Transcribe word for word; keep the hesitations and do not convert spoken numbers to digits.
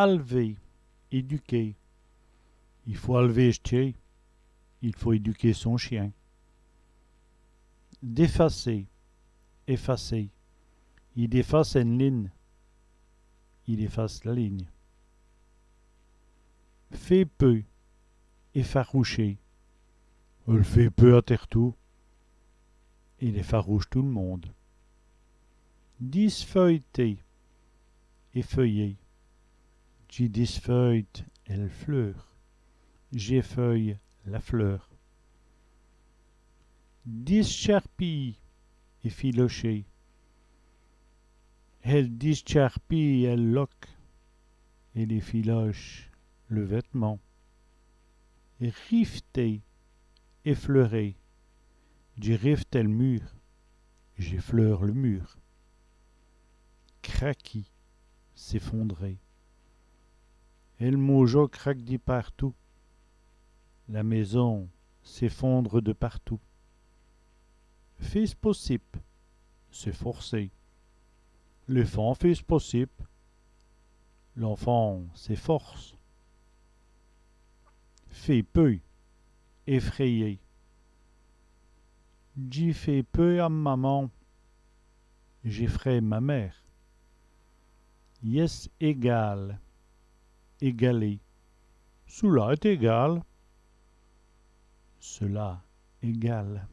Alver, éduquer. I faut alver s' tchén. Il faut éduquer son chien. Défacer, effacer. I déface ène line. Il efface la ligne. Fé peû, effaroucher. Èle fét peû à tèrtous. Il effarouche tout le monde. Disfeûyeter, effeuiller. Dji disfeûyete èl fleûr. J'effeuille la fleur. Discharpiyî, effilocher. Èle discharpîye èl loke. Elle effiloche le vêtement. Rifeter, effleurer. Dji rifete èl mûr. J'effleure le mur. Crakî, s'effondrer. Èl môjo craque di partout. La maison s'effondre de partout. Fé s' possibe, s'efforcer. L'èfant fét s' possibe. L'enfant s'efforce. Fé peû, effrayer. Dji fé peû à m' maman. J'effraie ma mère. Yèsse égâl, égaler. Çoula èst égâl. Cela égale.